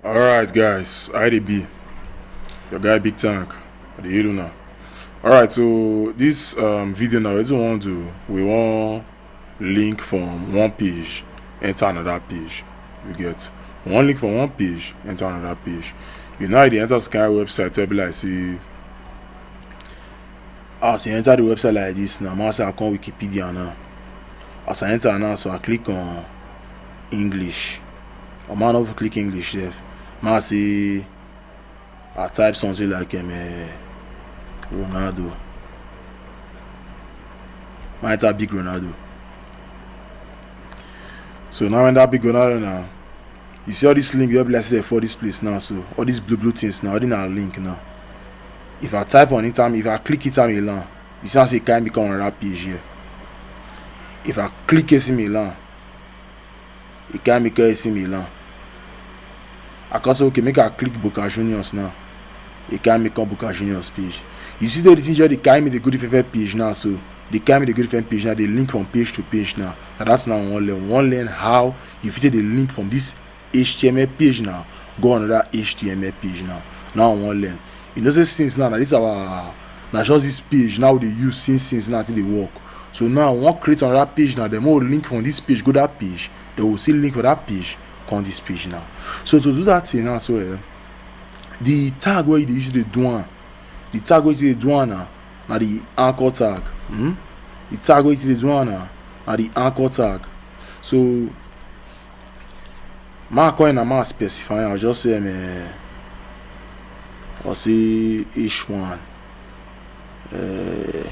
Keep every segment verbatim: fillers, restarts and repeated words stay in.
Alright, guys, I dey be your guy Big Tank. I dey hail una. Alright, so this um, video now, wetin we wan do, we wan link from one page enter another page. You get? We wan link from one page enter another page. You know, I dey enter this kind of website wey be like say, as you enter the website like this now, ma say I come Wikipedia now. As I enter now, so I click on English. Or ma no click English sef. Ma say I type something like um, eh, Ronaldo. Ma enter big Ronaldo. So now when that big Ronaldo now, you see all this link wey be like say dey for this place now. So all these blue blue things now, all these na link now. If I type on it, am, if I click it, am alone, you see am say e carry me come another page here. If I click A C Milan, e carry me come A C Milan. I come say, okay, make I click Boca Juniors now. E carry me come Boca Juniors page. You see the thing just dey carry me dey go different page now. So dey carry me dey go different page now. Dey link from page to page now. Na that's now we wan learn. We wan learn how you fit take dey link from this H T M L page now go another H T M L page now. Now we wan learn. You know say since now, na this our, na just this page now we dey use since since now till dey work. So now we wan create another page now. Then we link from this page go that page. Then we still link for that page come this page now. So to do that thing now, so eh, the tag wey you dey use dey do am, the tag wey you dey do am now, na the anchor tag. Hmm? The tag wey you dey do am now, na the anchor tag. So ma come in and ma specify am. I'll just say um, eh, I'll say H one uh,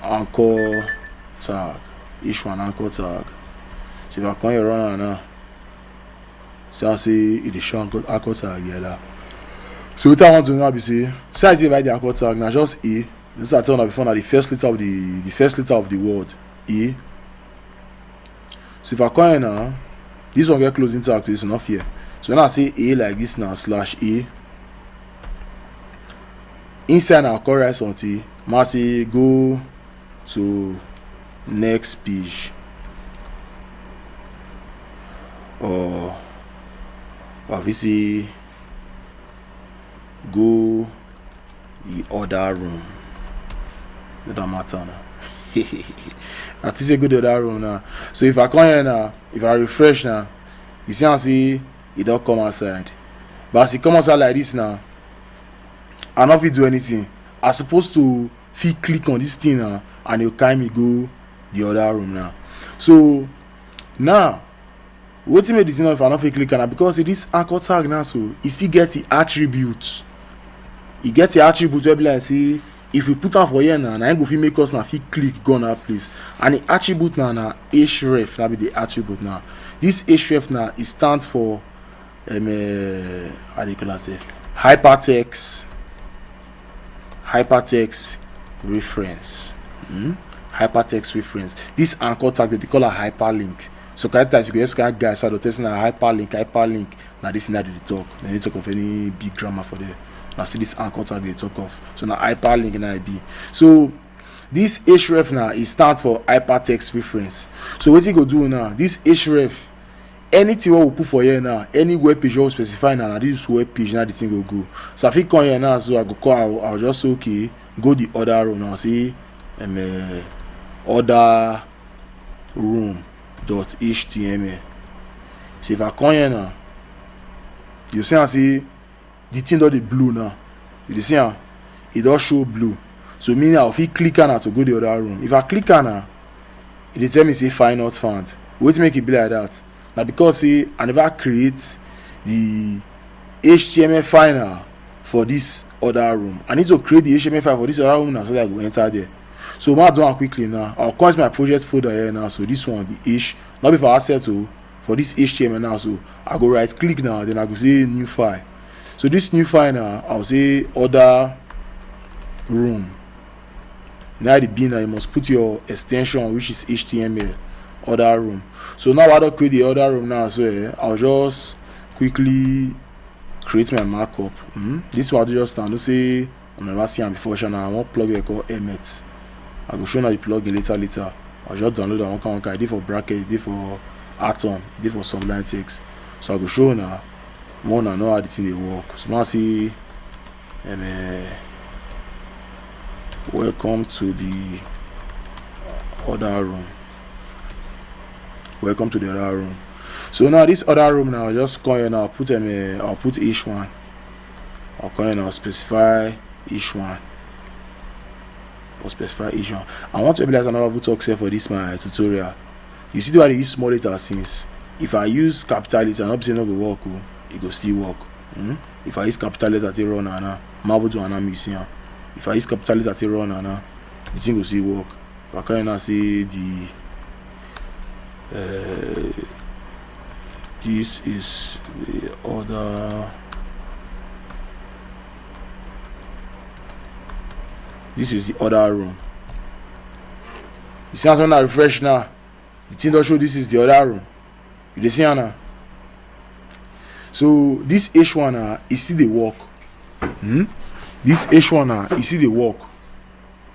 anchor tag. H one anchor tag. So if I come here run am now, see I say e dey show anchor, anchor tag here. That. So wetin I want to know be say, see as you write the anchor tag now, just A. This I tell you before, now the first letter of the the first letter of the word, A. So if I come here now, this one get closing tag to this, not here. So when I say A like this now, slash A, inside now, I come write something. Ma say go to next page, or I fit say go the other room. No that matter now. I fit say go the other room now. So if I come here now, if I refresh now, you see am say e don come outside. But as e come outside like this now, I no fit do anything. I suppose to fit click on this thing now, and e go carry me go the other room now. So now, wetin make the thing, if I no fit click am na because say this anchor tag now, so e still get the attribute. E get the attribute wey be like say if we put am for here now, na im go fit make us na fit click go on that place. And the attribute now na href, that be the attribute now. This href now, e stand for um, uh, how do you call am sef? Hypertext, hypertext reference. Hmm? Hypertext reference. This anchor tag, they call am hyperlink. So characters you go just kind guys out of testing a hyperlink, hyperlink. Now this thing that they talk. They dey talk of any big grammar for there. Now see this anchor tag they talk of. So now hyperlink now e be. So this href now, e stand for hypertext reference. So wetin e go do now? This href, anything wey we put for here now, any web page wey we specify now, na this web page now the thing go go. So I fit come here now, so I go call, I'll, I'll just say, okay, go the other room now. See, um, uh, other room dot H T M L. So if I come here now, you see am say the thing don dey blue now. You dey see am? E don show blue. So meaning I fit click am now to go the other room. If I click am now, e dey tell me say file not found. Wetin make e be like that? Na because say I never create the H T M L file now for this other room. I need to create the H T M L file for this other room now so that I go enter there. So ma do am quickly now. I'll come my project folder here now. So this one be H, not be for asset o, for this H T M L now. So I go right click now, then I go say new file. So this new file now, I'll say other room. Now the bin now you must put your extension, which is H T M L, other room. So now I don create the other room now. So eh, I'll just quickly create my markup. Hmm? This one I do just now. Say I never see am before. Sha, now I wan plug wey call Emmet. I go show una the plugin later later. I just download am one kind one kind. E dey for Bracket, e dey for Atom, e dey for Sublime Text. So I go show una, more una know how the thing dey work. So now see, um, uh, welcome to the other room. Welcome to the other room. So now this other room now, just come here now, put um, uh, I'll put H one. I'll come here now, specify H one. Or specify H one. I want to be like another talk sef for this my tutorial. You see the way I dey use small letter since. If I use capital letter, not say no go work, oh, it go still work. Hmm? If I use capital letter, take run am now. Marvel do am now, me see am. If I use capital letter, take run am now, the thing go still work. If I come now say the uh, this is the other. This is the other room. You see as when I refresh now, the thing don show this is the other room. You dey see am now? So this H one na, e still dey work. Hmm? This H one na, e still dey work.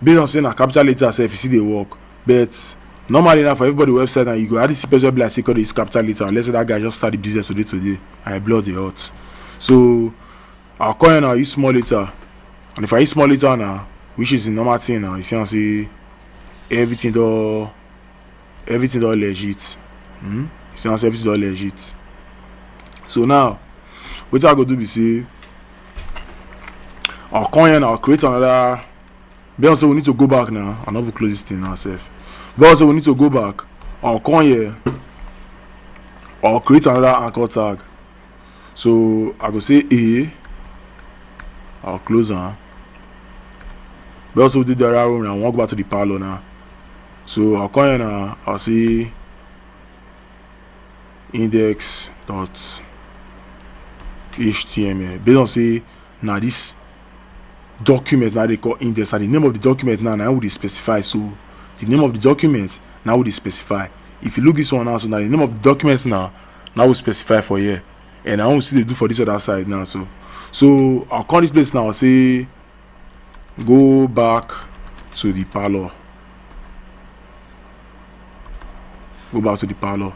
Based on say na capital letter sef, e still dey work. But normally na for everybody website, and you go hardly see person wey be like say come dey use capital letter, unless say that guy just start the business today today and e blow the hot. So I'll come here now, use small letter. And if I use small letter now, which is the normal thing now, you see am say everything don, everything don legit. Hmm? You see am say everything don legit. So now, wetin I go do be say, I'll come here now, I'll create another. Be on say we need to go back now. I no fit close this thing now sef. Be on say we need to go back. I'll come here. I'll create another anchor tag. So I go say A. I'll close am. Be on say we did the other room now. I wan go back to the parlor now. So I'll come here now. I'll say index dot H T M L. Based on say na this document now dey call index, and the name of the document now, na we dey specify. So the name of the document, na we dey specify. If you look this one now, so na the name of the document now, na we specify for here. And I wan see dey do for this other side now. So, so I'll come this place now, say go back to the parlor. Go back to the parlor.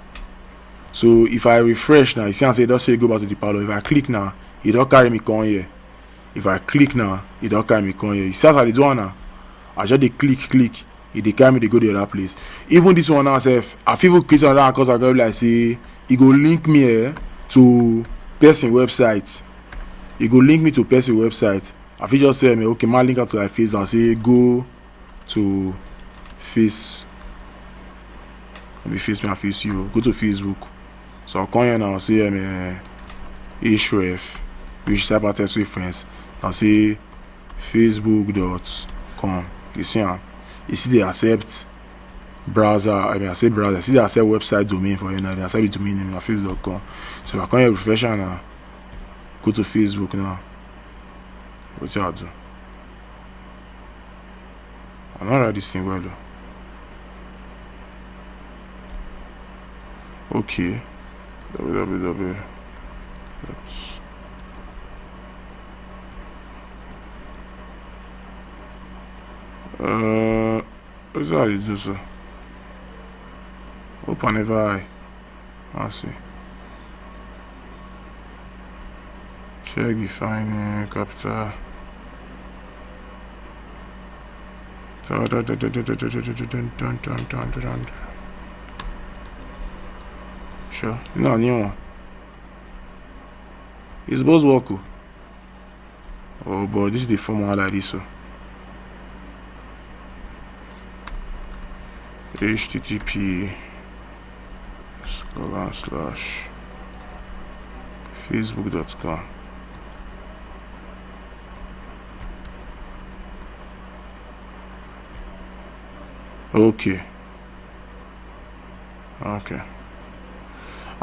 So if I refresh now, you see am say e don say go back to the parlor. If I click now, e don carry me come here. If I click now, e don carry me come here. You see as I dey do am now? I just dey click, click. E dey carry me dey go the other place. Even this one now sef, I fit even create another account. I go be like say e go link me, eh, to person website. E go link me to person website. I fit just say, um, okay, ma link am to my Facebook and say go to Face. No be Face me, I Face you. Go to Facebook. So I'll come here now, say, um, uh, href, which is Hypertext Reference. I'll say facebook dot com. You see am? You see, they accept browser. I mean, I say browser. See, they accept website domain for you now. They accept the domain name, na facebook dot com. So I come here, refresh am now. Go to Facebook now. Wetin I do? I no write this thing well, though. Okay. W W W dot, uh, wetin I dey do so? Hope I never I. I see. Check the fine, uh, capital. Sure. No, new one. It's supposed work, oh. Oh, but this is the form one like this, so H T T P colon slash facebook dot com. Okay. Okay.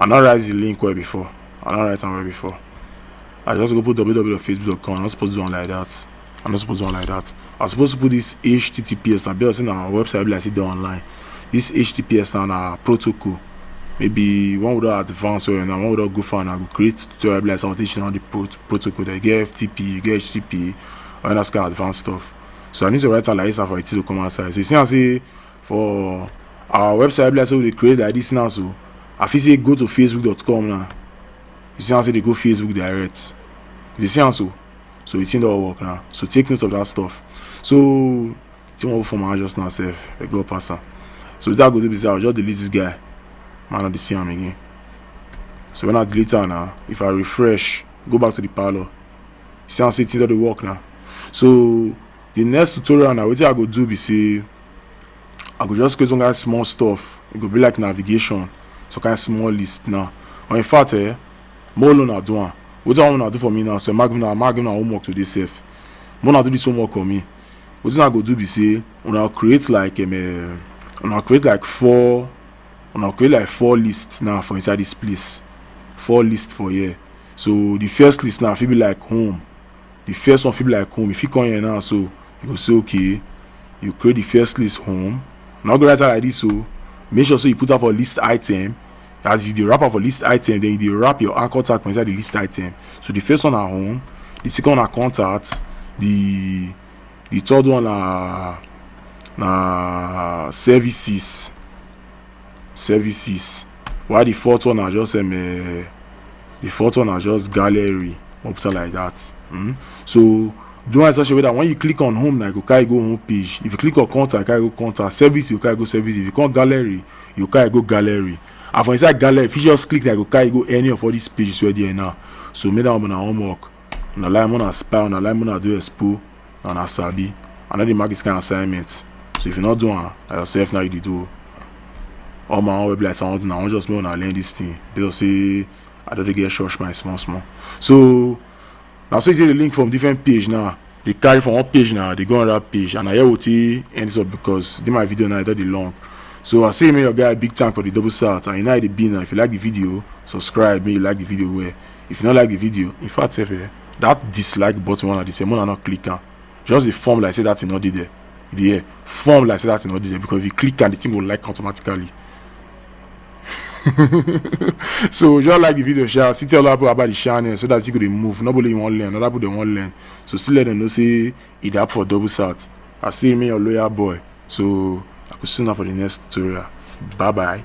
I no write the link well before. I no write am well before. I just go put w w w dot facebook dot com. I'm not supposed to do one like that. I'm not supposed to do one like that. I'm supposed to put this H T T P S now, because na our website be like say dey online. This H T T P S now na protocol. Maybe when we don advance well now, when we don go far now, I go create tutorial be like say I go teach you how the pro- protocol. They get F T P, you get H T T P, and that's kind of advanced stuff. So I need to write am like this for it to come outside. So you see, I say for our website be like say we dey create like this now. So I fit say go to facebook dot com now. You see am say dey go Facebook direct. You dey see am so? So the thing don work now. So take note of that stuff. So the thing wey for my hand just now sef, I go pass am. So wetin I go do be say I go just delete this guy. Man, I no dey see am again. So when I delete am now, if I refresh, go back to the parlour, you see am say thing don dey work now. So the next tutorial now, wetin I go do be say I go just create some kind small stuff. E go be like navigation, some kind small list now. Or in fact, eh, more una do am. Wetin I want una do for me now, so make una, make una homework today sef. Make una do this homework for me. Wetin I go do be say una create like, um, eh, una create like four, una create like four lists now for inside this place. Four lists for here. So the first list now fit be like home. The first one fit be like home. If you come here now, so you go say, okay, you create the first list home. Now go write am like this. So make sure, so you put am for list item. As you dey wrap am for list item, then you dey wrap your anchor tag for inside the list item. So the first one na home, the second one na contact, the the third one na na services, services. While the fourth one na just, um, eh, the fourth one na just gallery. We'll put it like that. Mm? So do am in such a way that when you click on home, na e go carry go home page. If you click on contact, carry go contact. Service, you carry go service. If you come gallery, you carry go gallery. And for inside gallery, if you just click, na e go carry go any of all these pages wey dey now. So make that one na homework. Una like, una spy, una like, una do expo, una sabi. I no dey mark this kind of assignment. So if you no do am, na yourself now you dey do. All my own wey be like say I wan do now, I wan just make una learn this thing. Because say I don dey get church mind small small. So na so you see the link from different page now. Dey carry from one page now, dey go another page, and I hear wetin end up because dey my video now, e don dey long. So I say make your guy big thank for the double sat, and you know how e dey be now. If you like the video, subscribe, make you like the video well. If you no like the video, in fact, sef, eh, that dislike button one at the same, una no click am. Just dey form like say that thing no dey there. You dey hear? Form like say that thing no dey there, because if you click am, the thing go like automatically. So just like the video, sha. Still tell other people about the channel so that you go dey move. Nobody you wan learn, other people dey wan learn. So still let them know say e dey happen for double sat. I still remain your loyal boy. So I go see una for the next tutorial. Bye bye.